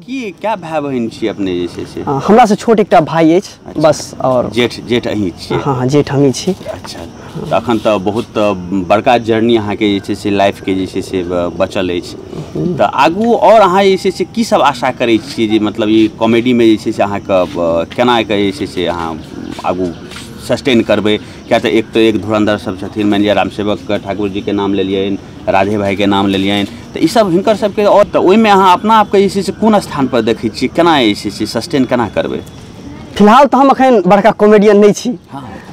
की क्या भाई बहिन छी अपने जे छै से? हमरा से छोट एकटा भाई अछि बस, और जेठ जेठ अहीं छियै? हाँ हाँ, जेठ हमही छी। अच्छा, तऽ अखन तऽ बहुत बड़का जर्नी अहाँके जे छै से लाइफके जे छै से बचल अछि, तऽ आगू आओर अहाँ जे छै से की सब आशा करै छियै जे मतलब ई कॉमेडीमे जे छै से अहाँके केना कऽ जे छै से अहाँ आगू सस्टेन करबै? किया तऽ एक धुरन्धर सब छथिन, मानि लिअ रामसेवक ठाकुर जीके नाम लेलियनि, राधे भाईके नाम लेलियनि, तऽ ईसब हिनकर सबके, आओर तऽ ओहिमे अहाँ अपना आपके जे छै से कोन स्थानपर देखै छियै, केना जे छै से सस्टेन केना करबै? फिलहाल तऽ हम एखन बड़का कॉमेडियन नहि छी,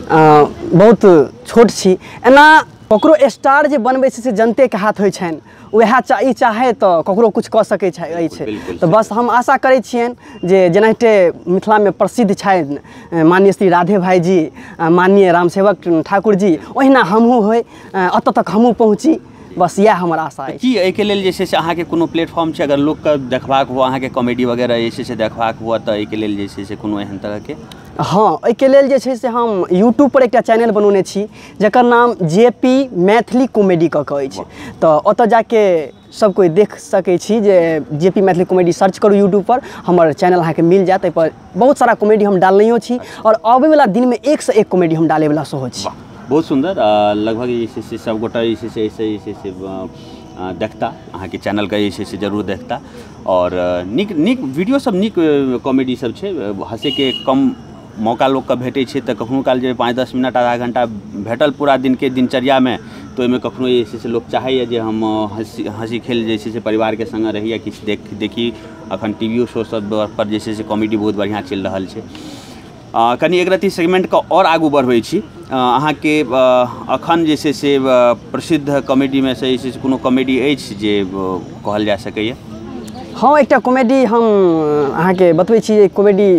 बहुत छोट छी। एना ककरो स्टार जे बनबै छै से जनतेके हाथ होइ छनि, वएह ई चाहे तऽ ककरो किछु कऽ सकै छै अछि। तऽ बस हम आशा करै छियनि जे जेनाहिते मिथिलामे प्रसिद्ध छथि माननीय श्री राधे भाईजी, माननीय रामसेवक ठाकुर जी, ओहिना हमहूँ होइ, एतऽ तक हमहूँ पहुँची, बस इएह हमर आशा अछि। की एहिके लेल जे छै से अहाँके कोनो प्लेटफॉर्म छै? अगर लोकके देखबाक हुए अहाँके कॉमेडी वगैरह जे छै से देखबाक हुए तऽ एहिके लेल जे छै से कोनो एहन तरहके? हाँ, एहिके लेल जे छै से हम यूट्यूबपर एकटा चैनल बनौने छी जकर नाम JP Maithili comedy कऽ कऽ अछि, तऽ ओतऽ जाके सब कोइ देख सकै छी जे JP Maithili comedy search करू यूट्यूबपर, हमर चैनल अहाँके मिल जायत। एहिपर बहुत सारा कॉमेडी हम डालनैयो छी आओर अबैवला दिनमे एकसँ एक कॉमेडी हम डालैवला सेहो छी। बहुत सुन्दर। लगभग जे छै से सबगोटा जे छै से एहिसँ जे छै से देखता, अहाँके चैनलके जे छै से जरूर देखता, आओर नीक नीक वीडियो सब, नीक कॉमेडी सब छै। हँसैके कम मौका लोकके भेटै छै, तऽ कखनो काल जे 5-10 मिनट आधा घंटा भेटल पूरा दिनके दिनचर्यामे, तऽ ओहिमे कखनो जे छै से लोक चाहैए जे हम हँसी खेल जे छै से परिवारके सङ्गे रही या किछु देखी। अखन टीवीओ शो सब पर जे छै से कॉमेडी बहुत बढ़िआँ चलि रहल छै। कनि एक रत्ती सेगमेंटके आओर आगू बढ़बै छी। अहाँके अखन जे छै से प्रसिद्ध कॉमेडीमे से जे छै से कोनो कॉमेडी अछि जे कहल जा सकैए? हाँ, एकटा कॉमेडी हम अहाँके बतबै छी जे कॉमेडी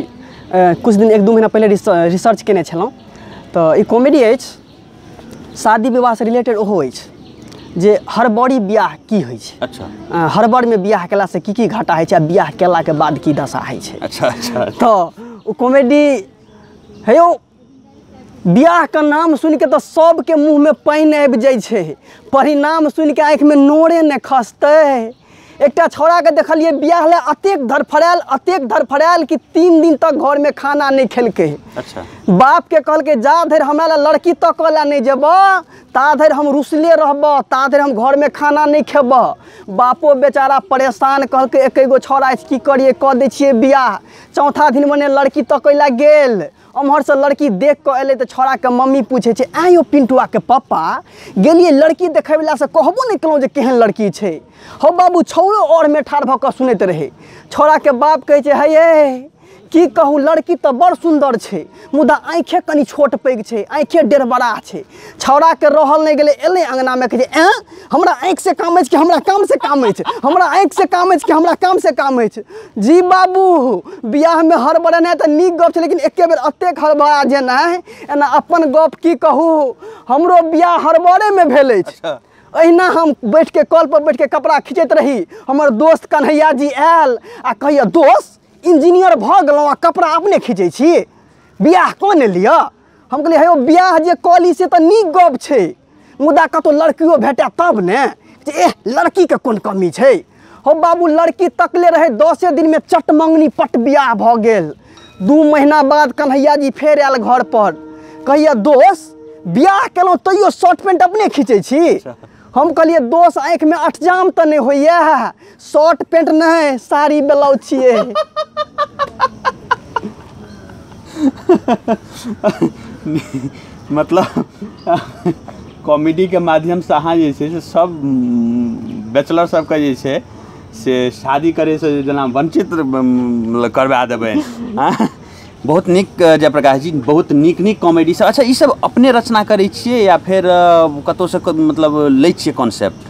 किछु दिन 1-2 महीना पहिले रिसर्च केने छलहुँ। तऽ ई कॉमेडी अछि शादी विवाहसँ रिलेटेड ओहो अछि जे हड़बड़ी बियाह की होइ छै। अच्छा, हड़बड़मे बियाह केलासँ की की घाटा होइ छै आ बियाह केलाके बाद की दशा होइ छै। अच्छा अच्छा, तऽ ओ कॉमेडी हे यौ, बियाहके नाम सुनिके तऽ सबके मुँहमे पानि आबि जाइ छै, परिणाम सुनिके आँखिमे नोरे नहि खसतै। एकटा छौड़ाके देखलियै बियाह लए अतेक धड़फड़ायल, अतेक धड़फड़ायल कि 3 दिन तक घरमे खाना नहि खेलकै। अच्छा, बापके कहलकै जा धरि हमरा लए लड़की तकऽ लए नहि जेबऽ ता धरि हम रुसले रहबऽ, ता धरि हम घरमे खाना नहि खेबऽ। बापो बेचारा परेशान, कहलकै एके गो छौड़ा अछि, की करियै, कऽ दै छियै बियाह। चौथा दिन मने लड़की तकै लए गेल, ओम्हरसँ लड़की देख कऽ एलै तऽ छौड़ाके मम्मी पूछै छै, आँय यौ पिंटुआके पप्पा, गेलियै लड़की देखैवला से कहबो नहि केलहुँ जे केहन लड़की छै। हौ बाबू, छौड़ो ओरमे ठाढ़ भऽ कऽ सुनैत रहै। छौड़ाके बाप कहै छै, हे ये की कहू, लड़की तऽ बड़ सुन्दर छै मुदा आँखे कनि छोट पैघ छै, आँखे डेढ़बड़ा छै। छौड़ाके रहल नहि गेलै, एलै अङ्गनामे, कहै छै, एँ हमरा आँखिसँ काम अछि कि हमरा कामसँ काम अछि, हमरा आँखिसँ काम अछि कि हमरा कामसँ काम अछि। जी बाबू, बियाहमे हड़बड़ेनाइ तऽ नीक गप छै, लेकिन एके बेर एतेक हड़बड़ा जेनाइ, एना अपन गप की कहू, हमरो बियाह हड़बड़ेमे भेल अछि। अहिना हम बैठके कलपर बैठके कपड़ा खींचैत रही, हमर दोस्त कन्हैया जी आयल आ कहैया, दोस्त इंजीनियर भऽ गेलहुँ आ कपड़ा अपने खींचै छी, बियाह कऽ ने लिअ। हम कहलियै, हे यौ बियाह जे कऽ ली से तऽ नीक गप छै, मुदा कतहु लड़कियो भेटए तब ने, जे एह लड़कीके कोन कमी छै। हौ बाबू, लड़की तकले रहै, 10 दिनमे चट मंगनी पट बियाह भऽ गेल। 2 महीना बाद कन्हैया जी फेर आयल घरपर, कहैया, दोस्त बियाह केलहुँ तैयो शर्ट पेंट अपने खींचै छी। हम कहलियै, दोस्त आँखिमे अठजाम तऽ नहि होइए, शर्ट पेंट नहि साड़ी ब्लाउज छियै। मतलब कॉमेडीके माध्यमसँ अहाँ जे छै से सब बैचलर सबके जे छै से शादी करैसँ जेना वंचित करवा देबै। बहुत नीक जयप्रकाश जी, बहुत नीक नीक कॉमेडी सब। अच्छा, ई सब अपने रचना करै छियै या फेर कतहुसँ मतलब लै छियै कॉन्सेप्ट?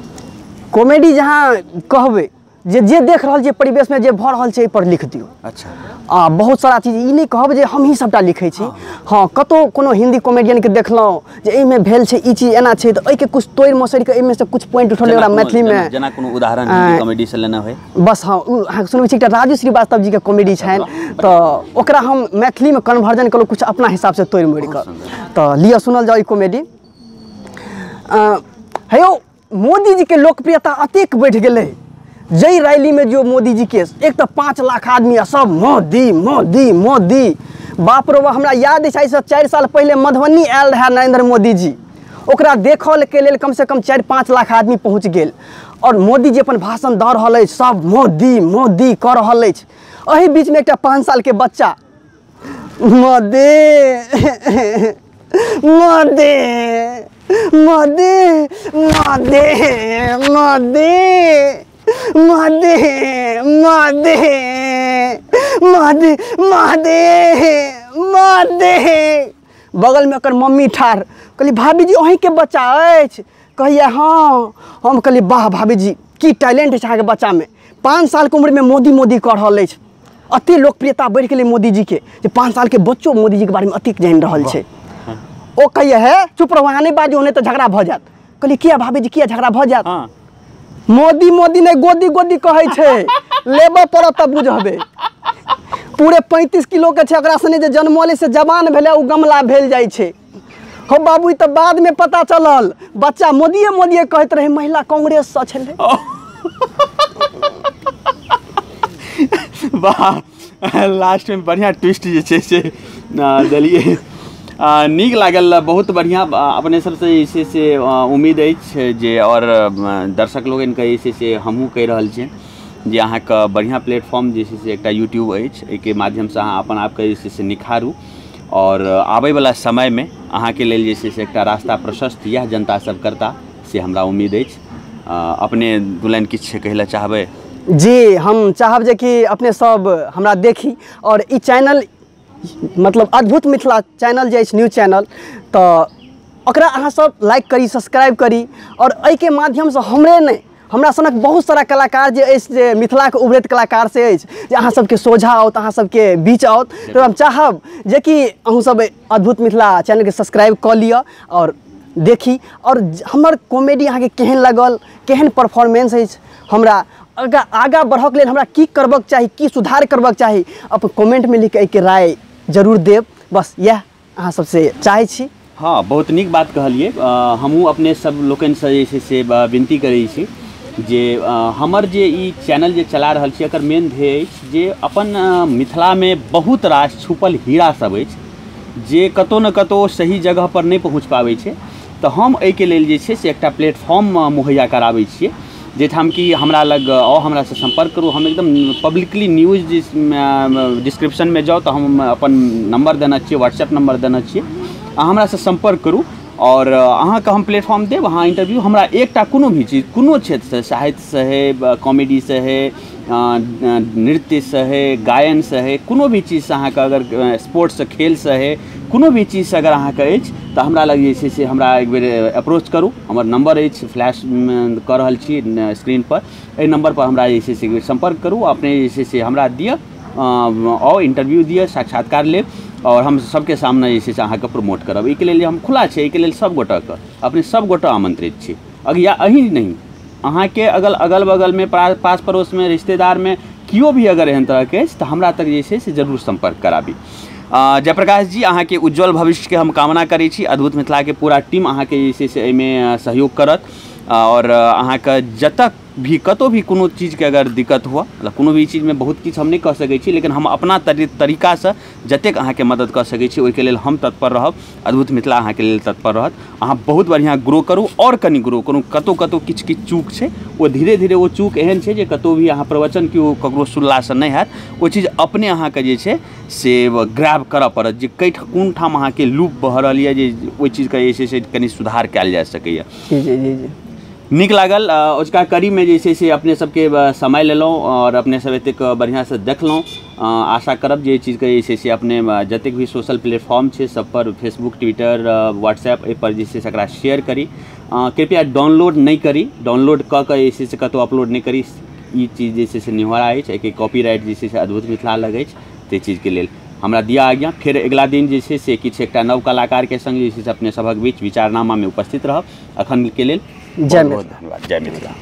कॉमेडी जहाँ कहबै जे जे देख रहल छियै परिवेशमे जे भऽ रहल छै एहिपर लिख दियौ। अच्छा, आ बहुत सारा चीज, ई नहि कहब जे हमही सबटा लिखै छी। हाँ, कतहु कोनो हिन्दी कॉमेडियनके देखलहुँ जे एहिमे भेल छै ई चीज एना छै, तऽ एहिके किछु तोड़ि मसोड़ि कऽ एहिमे से किछु पॉइंट उठौलियै ओकरा मैथिलीमे। जेना कोनो उदाहरण हिन्दी कॉमेडी से लेना होइ? बस हाँ, अहाँके सुनबै छी, एकटा राजू श्रीवास्तव जीके कॉमेडी छनि, तऽ ओकरा हम मैथिलीमे कन्वर्जन केलहुँ किछु अपना हिसाबसँ तोड़ि मोड़ि कऽ। तऽ लिअ सुनल जाउ ई कॉमेडी। हे यौ, मोदीजीके लोकप्रियता अतेक बढ़ि गेलै जाहि रैलीमे जो मोदीजीके एक तऽ 5 लाख आदमी आ सब मोदी मोदी मोदी। बाप रे, हमरा याद अछि आइसँ 4 साल पहिले मधुबनी आयल रहए नरेंद्र मोदीजी, ओकरा देखल के लेल कमसँ कम 4-5 लाख आदमी पहुँच गेल और मोदीजी अपन भाषण दऽ रहल अछि, सब मोदी मोदी कऽ रहल अछि। एहि बीचमे एकटा 5 सालके बच्चा मोदी मोदी मोदी मोदी मोदी मोदी मोदी मोदी मोदी मोदी। बगलमे ओकर मम्मी ठाढ़, कहली भाभीजी अहीँके बच्चा अछि? कहैया हाँ। हम कहली वाह भाभीजी की टैलेंट अछि अहाँके बच्चामे, 5 सालके उम्रमे मोदी मोदी कऽ रहल अछि। अते लोकप्रियता बढ़ि गेलै मोदीजीके जे 5 सालके बच्चो मोदीजीके बारेमे अतेक जानि रहल छै। ओ कहैया हे चुप रहू, अहाँ नहि बाजू, नहि तऽ झगड़ा भऽ जायत। कहली किया भाभीजी किया झगड़ा भऽ जायत? मोदी मोदी नहि गोदी गोदी कहै छै, लेबऽ पड़त तब बुझबै। पूरे 35 किलो के छै, ओकरा सने जे जन्मलै से जवान भेलै ओ गमला भेल जाइ छै। हो बाबू, ई तऽ बादमे पता चलल बच्चा मोदिये मोदिये कहैत रहै, महिला कांग्रेससँ छलै। वाह, लास्टमे बढ़िआँ ट्विस्ट जे छै से देलियै, नीक लागल, बहुत बढ़िआँ। अपने सबसँ जे छै से उम्मीद अछि जे आओर दर्शक लोकनिके जे छै से हमहूँ कहि रहल छियनि जे अहाँके बढ़िआँ प्लेटफॉर्म जे छै से एकटा यूट्यूब अछि, एहिके माध्यमसँ अहाँ अपन आपके जे छै से निखारू और आबैवला समयमे अहाँके लेल जे छै से एकटा रास्ता प्रशस्त इएह जनता सब करता से हमरा उम्मीद अछि। अपने दू लाइन किछु कहै लए चाहबै? जी, हम चाहब जे कि अपने सब हमरा देखी और ई चैनल मतलब अद्भुत मिथिला चैनल जे अछि न्यूज चैनल, तऽ ओकरा अहाँ सब लाइक करी, सब्सक्राइब करी और एहिके माध्यमसँ हमरे नहि हमरा सनक बहुत सारा कलाकार जे अछि जे मिथिलाके उभरैत कलाकार से अछि जे अहाँ सबके सोझा आओत, अहाँ सबके बीच आओत। तऽ हम चाहब जे कि अहूँ सब अद्भुत मिथिला चैनलके सब्सक्राइब कऽ लिअ और देखी और हमर कॉमेडी अहाँके केहन लागल, केहन परफॉर्मेंस अछि, हमरा आगाँ बढ़ऽके लेल हमरा की करबाक चाही, की सुधार करबाक चाही, अपन कमेंटमे लिख एहिके राय जरूर देब। बस इएह अहाँ सबसँ चाहै छी। हाँ, बहुत नीक बात कहलियै। हमहूँ अपने सब लोकनिसँ जे छै से विनती करै छी जे हमर जे ई चैनल जे चला रहल छी एकर मेन ध्येय अछि जे अपन मिथिलामे बहुत रास छुपल हीरा सब अछि जे कतहु ने कतहु सही जगहपर नहि पहुँच पाबै छै, तऽ हम एहिके लेल जे छै से एकटा प्लेटफॉर्म मुहैया कराबै छियै जाहिठाम कि हमरा लग आउ, हमरासँ सम्पर्क करू। हम एकदम पब्लिकली न्यूज डिस्क्रिप्शनमे जाउ तऽ हम अपन नम्बर देने छियै, व्हाट्सएप नम्बर देने छियै, अहाँ हमरासँ सम्पर्क करू और अहाँके हम प्लेटफॉर्म देब, अहाँ इंटरव्यू हमरा एकटा कोनो भी चीज कोनो क्षेत्रसँ, साहित्यसँ है, कॉमेडीसँ है, नृत्यसँ है, गायनसँ है, कोनो भी चीजसँ अहाँके अगर स्पोर्ट्ससँ, खेलसँ है, कोनो भी चीजसँ अगर अहाँके अछि तऽ हमरा लग जे छै से हमरा एक बेर अप्रोच करू। हमर नम्बर अछि, फ्लैश कऽ रहल छी स्क्रीनपर, एहि नम्बरपर हमरा जे छै से सम्पर्क करू, अपने जे छै से हमरा दिअ, आउ इंटरव्यू दिअ, साक्षात्कार लेब और हम सबके सामने जे छै से अहाँके प्रमोट करब। एहिके लेल हम खुला छै, एहिके लेल सब गोटाके अपने सब गोटा आमंत्रित छी। या अहीं नहि, अहाँके अगल अगल बगलमे, पास पड़ोसमे, रिश्तेदारमे केओ भी अगर एहन तरहके अछि तऽ हमरा तक जे छै से जरूर सम्पर्क कराबी। जयप्रकाश जी, अहाँके उज्जवल भविष्यके हम कामना करै छी। अद्भुत मिथिलाके पूरा टीम अहाँके जे छै से एहिमे सहयोग करत और अहाँके जतऽ भी कतहु भी कोनो चीजके अगर दिक्कत हुअ, मतलब कोनो भी चीजमे बहुत किछु हम नहि कऽ सकै छी, लेकिन हम अपना तरीकासँ जतेक अहाँके मदद कऽ सकै छी ओहिके लेल हम तत्पर रहब। अद्भुत मिथिला अहाँके लेल तत्पर रहत। अहाँ बहुत बढ़िआँ ग्रो करू और कनि ग्रो करू। कतहु कतहु किछु किछु चूक छै, ओ धीरे धीरे ओ चूक एहन छै जे कतहु भी अहाँ प्रवचन केओ ककरो सुनलासँ नहि हैत, ओ चीज अपने अहाँके जे छै से ग्रैब करऽ पड़त जे कोन ठाम अहाँके लूप भऽ रहल यऽ जे ओहि चीजके जे छै से कनि सुधार कयल जा सकैए। जी जी जी जी, नीक लागल। ओझका कड़ीमे जे छै से अपने सबके समय लेलहुँ और अपने सब एतेक बढ़िआँसँ देखलहुँ। आशा करब जे एहि चीजके जे छै से अपने जतेक भी सोशल प्लेटफॉर्म छै सब पर, फेसबुक, ट्विटर, व्हाट्सएप, एहिपर जे छै से एकरा शेयर करी। कृपया डाउनलोड नहि करी, डाउनलोड कऽ कऽ जे छै से कतहु अपलोड नहि करी। ई चीज जे छै से निहोरा अछि, एहिके कॉपीराइट जे छै से अद्भुत मिथिला लग अछि। ताहि चीजके लेल हमरा दिया आज्ञा। फेर अगिला दिन जे छै से किछु एकटा नव कलाकारके संग जे छै से अपने सभक बीच विचारनामामे उपस्थित रहब। अखनके लेल जय बहुत धन्यवाद। जय मिथिला।